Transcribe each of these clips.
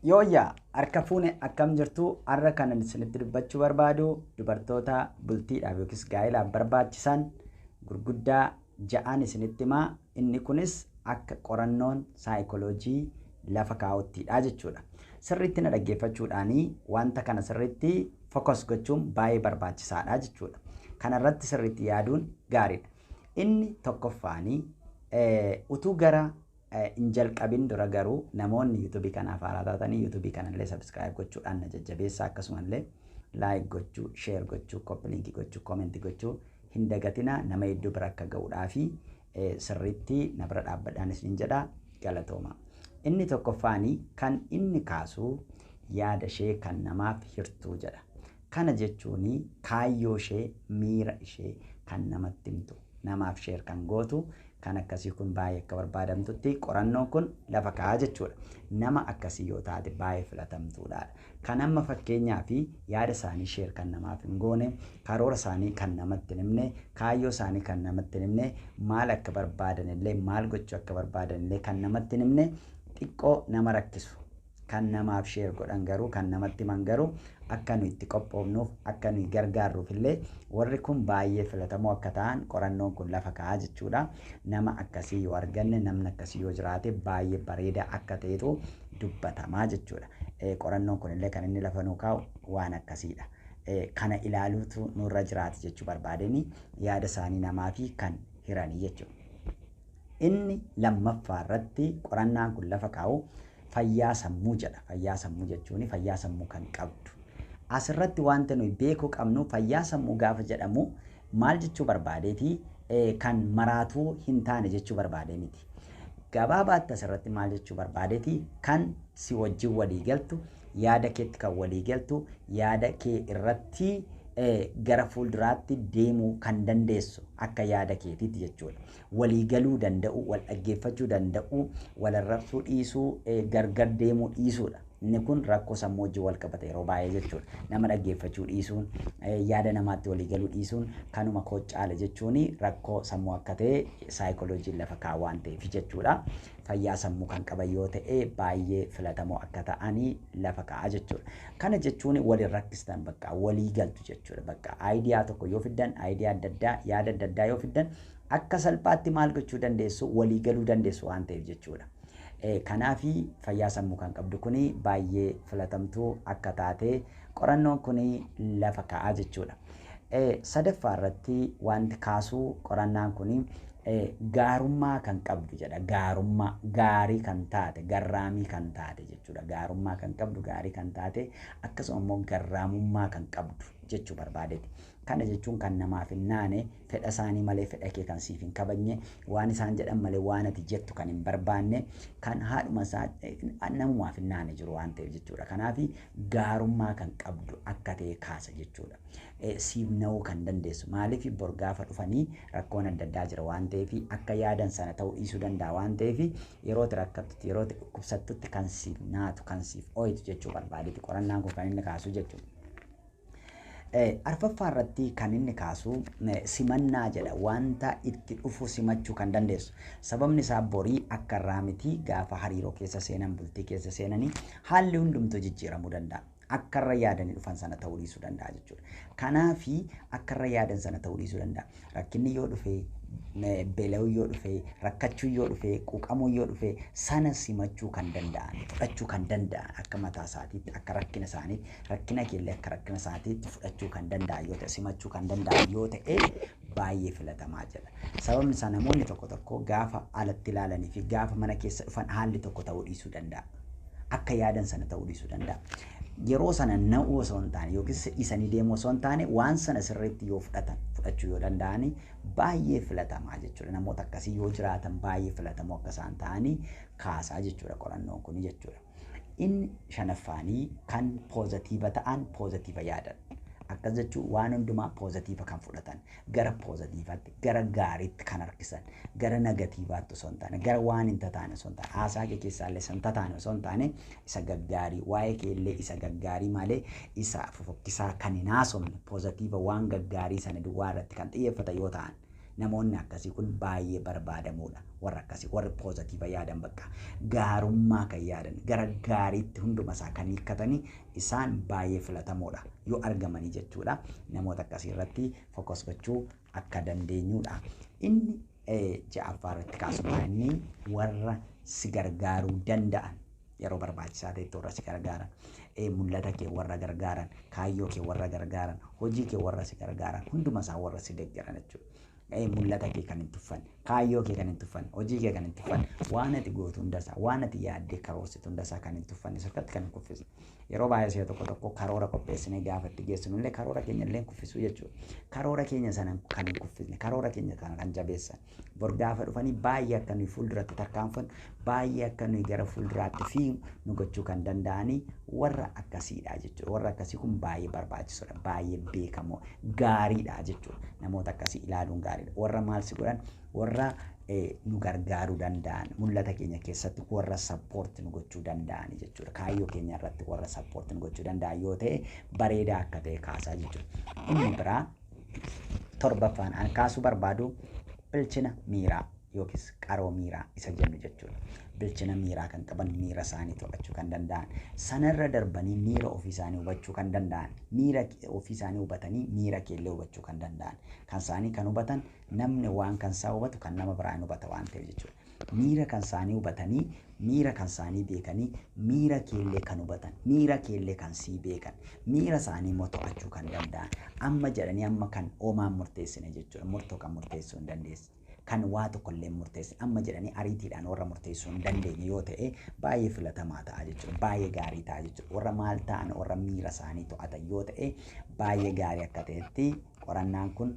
Yooyyaa harka fuune, akkam jirtu? Har'a kanan isinitti dubbachuu barbaadu dubartoota bultiidhaaf yookiis gaa'ilaaf barbaachisan gurguddaa ja'an isinitti himaa. Inni kunis akka qorannoon saayikoloojii lafa kaa'uttiidha jechuudha. Sirriitti na dhaggeeffachuudhaanii wanta kana sirriitti focus gochuun baay'ee barbaachisaadha jechuudha. Kana irratti sirriitti yaaduun gaariidha. Inni tokkoffaanii, utuu gara hin jalqabin dura garuu, namoonni yuutuubii kanaaf haaraa taatanii yuutuubii kanallee subscribe gochuudhaan na jajjabeessaa. Akkasumallee like gochuu, share gochuu, copy link gochuu, comment gochuu hin dagatinaa. Nama hedduu bira akka ga'uudhaa fi sirriitti na bira dhaabbadhaan isin jedha. Galatooma. Inni tokkoffaanii kan inni kaasu yaada ishee kan namaaf hirtuu jedha. Kana jechuun kaayyoo ishee, miira ishee kan namatti himtu, namaaf share kan gootu, kan akkasii kun baay'ee akka barbaadamtutti qorannoon kun lafa kaa'aa jechuudha. Nama akkasii yoo taate baay'ee filatamtuudha. Kan amma fakkeenyaa fi yaada isaanii share kan namaaf hin goone, karoora isaanii kan namatti hin himne, kaayyoo isaanii kan namatti hin himne, maal akka barbaadan illee, maal gochuu akka barbaadan illee kan namatti hin himne, xiqqoo nama rakkisu. Kan namaaf share godhan garuu, kan namatti himan garuu, akka nu itti qophoofnuuf, akka nuyi gargaarruuf illee warri kun baay'ee filatamoo akka ta'an qorannoon kun lafa kaa'aa jechuudha. Nama akkasii yoo arganne, namni akkasii yoo jiraate, baay'ee bareedaa akka ta'etu dubbatamaa jechuudha. Qorannoon kun illee kan inni lafa nuu kaa'u waan akkasiidha. Kana ilaaluutu nurra jiraata jechuu barbaadeni, yaada isaanii namaa fi kan hiranii jechuudha. Inni lammaffaa irratti qorannaan kun lafa kaa'u fayyaa sammuu jedha. Fayyaa sammuu jechuun fayyaa sammuu kan qabdu. Asirratti wanta nuyi beekuu qabnu, fayyaa sammuu gaafa jedhamu maal jechuu barbaadeeti? Kan maraatuu hin taane jechuu barbaadee miti. Gabaabaatti asirratti maal jechuu barbaadeeti? Kan si wajjin walii galtu, yaada keetti kan walii galtu, yaada kee irratti gara fuulduraatti deemuu kan dandeessu akka yaada keetiitti jechuudha. Walii galuu danda'u, wal dhaggeeffachuu danda'u, wal arrabsuu dhiisuu, gargar deemuu dhiisuudha. Inni kun rakkoo sammuu wajjin wal qabata yeroo baay'ee jechuudha. Nama dhaggeeffachuu dhiisuun, yaada namaatti walii galuu dhiisuun, kanuma koo caala jechuun rakkoo sammuu akka ta'e saayikoloojiin lafa kaa'u waan ta'eef jechuudha. Fayyaa sammuu kan qaban yoo ta'e baay'ee filatamoo akka ta'anii lafa kaa'a jechuudha. Kana jechuun waliin rakkistan, bakka walii galtu jechuudha. Bakka idea tokko yoo fiddan, idea adda addaa, yaada adda addaa yoo fiddan, akka salphaatti maal gochuu dandeessu? Walii galuu dandeessu waan ta'eef jechuudha. Kanaafi fayyaa sammuu kan qabdu kuni baay'ee filatamtuu akka taate qorannoon kuni lafa kaa'aa jechuudha. Sadaffaa irratti wanti kaasuu qorannaan kuni gaarummaa kan qabdu jedha. Gaarummaa, gaarii kan taate, garraamii kan taate jechuudha. Gaarummaa kan qabdu, gaarii kan taate, akkasuma immoo garraamummaa kan qabdu jechuu barbaadeeti. Kana jechuun kan namaaf hin naane, fedha isaanii malee fedha kee kan siif hin kabajne, waan isaan jedhan malee waan ati jettu kan hin barbaanne, kan haadhuma isaa namumaaf hin naane jiru waan ta'eef jechuudha. Kanaaf gaarummaa kan qabdu akka ta'e kaasa jechuudha. Siif na'uu kan dandeessu, maaliif bor gaafa dhufanii rakkoon adda addaa jira waan ta'eef, akka yaadan sana ta'uu dhiisuu danda'a waan ta'eef, yeroo itti rakkattutti, yeroo itti dhukkubsattutti kan siif naatu, kan siif ooyitu jechuu barbaadeeti qorannaan kun kan inni kaasu jechuudha. Arfaffaa irratti kan inni kaasu simannaa jedha. Wanta itti dhufu simachuu kan dandeessu. Sababni isaa borii akka irraa miti, gaafa hariiroo keessa seenan, bultii keessa seenanii, haalli hundumtuu jijjiiramuu danda'a. Akka irra yaadanii dhufan sana ta'uu dhiisuu danda'a jechuudha. Kanaafi akka irra yaadan sana ta'uu dhiisuu danda'a. Rakkinni yoo dhufe, beela'uu yoo dhufe, rakkachuu yoo dhufe, quuqamuu yoo dhufe, sana simachuu kan danda'an, fudhachuu kan danda'an akka mataa isaatiitti, akka rakkina isaaniitti, rakkina keellee akka rakkina isaatiitti fudhachuu kan danda'an yoo ta'e, simachuu kan danda'an yoo ta'e, baay'ee filatamaa jedha. Sababni isaa namoonni tokko tokko gaafa alatti ilaalanii fi gaafa mana keessa dhufan haalli tokko ta'uu dhiisuu danda'a. Akka yaadan sana ta'uu dhiisuu danda'a. Yeroo sana na'uu osoo hin taane yookiis dhiisanii deemuu osoo hin taane, waan sana sirriitti yoo fudhatan, fudhachuu yoo danda'ani, baay'ee filatamaa jechuudha. Namoota akkasii yoo jiraatan baay'ee filatamoo akka isaan ta'anii kaasaa jechuudha qorannoon kun jechuudha. Inni shanaffaanii kan positive ta'an, positive yaadan. Akkas jechuun waan hundumaa positive kan fudhatan, gara positiveatti, gara gaariitti kan harkisan, gara negativeatti osoo hin taane, gara waan hin tataane osoo hin taane, haasaa kee keessaallee isa hin tataane osoo hin taane, isa gaggaarii, waa'ee kee illee isa gaggaarii malee isa fofokkisaa kan hin haasofne, positive, waan gaggaarii sana duwwaa irratti kan xiyyeeffatan yoo ta'an, Namoonni akkasii kun baay'ee barbaadamoodha. Warra akkasii, warri positive yaadan, bakka gaarummaa kan yaadan, gara gaariitti hunduma isaa kan hiikkatanii, isaan baay'ee filatamoodha yoo argamanii jechuudha. Namoota akkasii irratti focus gochuu akka dandeenyudha. Inni ja'affaa irratti kaasuma inni warra si gargaaruu danda'an, yeroo barbaachisaa ta'etti warra si gargaaran, mul'ata kee warra gargaaran, kaayyoo kee warra gargaaran, hojii kee warra si gargaaran, hunduma isaa warra si deeggaran jechuudha. Mul'ata kee kan hin tuffanne, kaayyoo kee kan hin tuffanne, hojii kee kan hin tuffanne, waan ati gootu hundasaa, waan ati yaaddee karoorsitu hundasaa kan hin tuffanne, sirkatti kan hin kuffisne. Yeroo baay'ee si'a tokko tokko karoora qopheessinee gaafa itti geessinu illee karoora keenya illee kuffisuu jechuudha. Karoora keenya sana kan hin kuffisne, karoora keenya kana kan jabeessan. Bor gaafa dhufanii baay'ee akka nuyi fuulduratti tarkaanfannu, baay'ee akka nuyi gara fuulduraatti fiignu nu gochuu kan danda'anii warra akkasiidha jechuudha. Warra akkasii kun baay'ee barbaachisoodha, baay'ee beekamoo, gaariidha jechuudha. Namoota akkasii ilaaluun gaariidha. Warra maal si godhan, warra nu gargaaruu danda'an, mul'ata keenya keessatti warra support nu gochuu danda'an jechuudha. Kaayyoo keenya irratti warra support nu gochuu danda'an yoo ta'e bareedaa akka ta'e kaasaa jechuudha. Inni biraa torbaffaan an kaasuu barbaadu bilchina miiraa yookiis qaroo miiraa isa jennu jechuudha. Bilchina miiraa kan qaban, miira isaanii to'achuu kan danda'an, sanarra darbanii miira ofii isaanii hubachuu kan danda'an, miira ofii isaanii hubatanii miira keellee hubachuu kan danda'an, kan isaanii kan hubatan, namni waan kan isaa hubatu kan nama biraa hin hubata waan ta'eef jechuudha. Miira kan isaanii hubatanii, miira kan isaanii beekanii, miira keellee kan hubatan, miira keellee kan sii beekan, miira isaanii immoo to'achuu kan danda'an, amma jedhanii amma kan oomaan murteessine jechuudha. Murtoo kan murteessuu hin dandeesse. Kan waa tokko illee murteesse, amma jedhanii ariitiidhaan warra murteessuu hin dandeenye yoo ta'e baay'ee filatamaa ta'a jechuudha. Baay'ee gaarii ta'a jechuudha. Warra maal ta'an, warra miira isaanii to'atan yoo ta'e baay'ee gaarii akka ta'etti qorannaan kun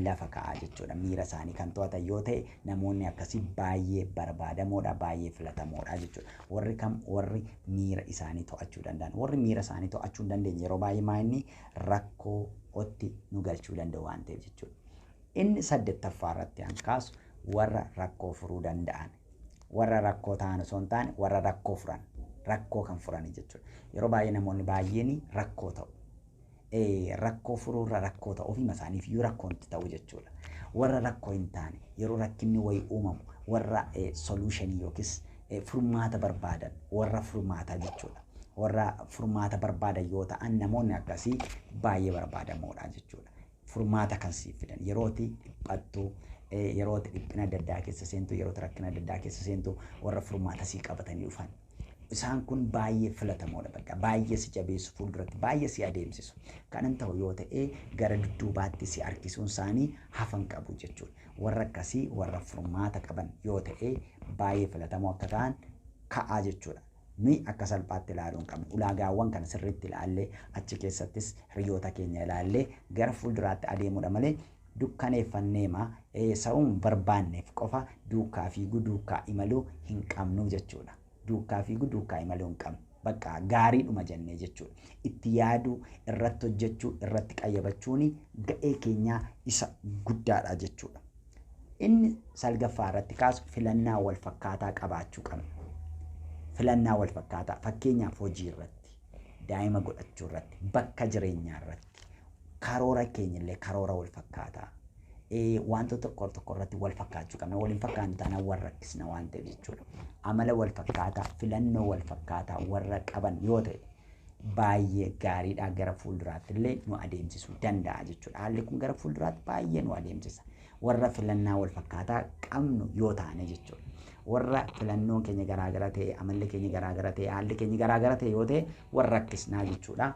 lafa ka'a jechuudha. Miira isaanii kan to'atan yoo ta'e namoonni akkasii baay'ee barbaadamoodha, baay'ee filatamoodha jechuudha. Warri kam? Warri miira isaanii to'achuu danda'an. Warri miira isaanii to'achuu hin dandeenye yeroo baay'ee maayinni rakkoo otti nu galchuu danda'u waan ta'eef jechuudha. Inni saddeettaffaa irratti an kaasu warra rakkoo furuu danda'an. Warra rakkoo ta'an osoo hin taane warra rakkoo furan. Rakkoo kan furanii jechuudha. Yeroo baay'ee namoonni baay'een rakkoo ta'u. Rakkoo furuurra rakkoo ta'u, ofuma isaaniif iyyuu rakkoon itti ta'u jechuudha. Warra rakkoo hin taane, yeroo rakkinni wayii uumamu warra solution yookiis furmaata barbaadan, warra furmaataa jechuudha. Warra furmaata barbaadan yoo ta'an namoonni akkasii baay'ee barbaadamoodha jechuudha. Furmaata kan siif fidan, yerooti dhiphattu, yerooti dhiphina adda addaa keessa seentu, yerooti rakkina adda addaa keessa seentu warra furmaata sii qabatanii dhufan. Isaan kun baay'ee filatamoodha, bakka baay'ee si jabeessu, fuulduratti baay'ee si adeemsisu. Kanan ta'u yoo ta'e gara dudduubaatti si harkisuun isaanii hafan qabu jechuudha. Warra akkasii, warra furmaata qaban yoo ta'e baay'ee filatamoo akka ta'an ka'aa jechuudha. Nuyi akka salphaatti ilaaluu hin qabnu. Ulaagaawwan kana sirriitti ilaallee, achi keessattis hiriyoota keenya ilaallee gara fuulduraatti adeemuudha malee dukkaneeffanneema sa'uun barbaanneef qofa duukaa fiiguu, duukaa imaluu hin qabnu jechuudha. Duukaa fiiguu, duukaa imaluu hin qabnu. Bakka gaariidhuma jennee jechuudha. Itti yaaduu, irratti hojjechuu, irratti qayyabachuun ga'ee keenyaa isa guddaadha jechuudha. Inni salgaffaa irratti kaasu filannaa wal fakkaataa qabaachuu qabna. Filannaa wal fakkaataa, fakkeenyaaf hojii irratti, daa'ima godhachuu irratti, bakka jireenyaa irratti, karoora keenya illee karoora wal fakkaataa, wantoota tokko tokko irratti wal fakkaachuu qabna. Waliin fakkaannu taanaan wal rakkisna waan ta'eef jechuudha. Amala wal fakkaataa, filannoo wal fakkaataa warra qaban yoo ta'e baay'ee gaariidha, gara fuulduraatti illee nu adeemsisuu danda'a jechuudha. Haalli kun gara fuulduraatti baay'ee nu adeemsisa. Warra filannaa wal fakkaataa qabnu yoo taane jechuudha. Warra filannoon keenya garaagara ta'e, amalli keenya garaagara ta'e, haalli keenya garaagara ta'e yoo ta'e wal rakkisnaa jechuudha.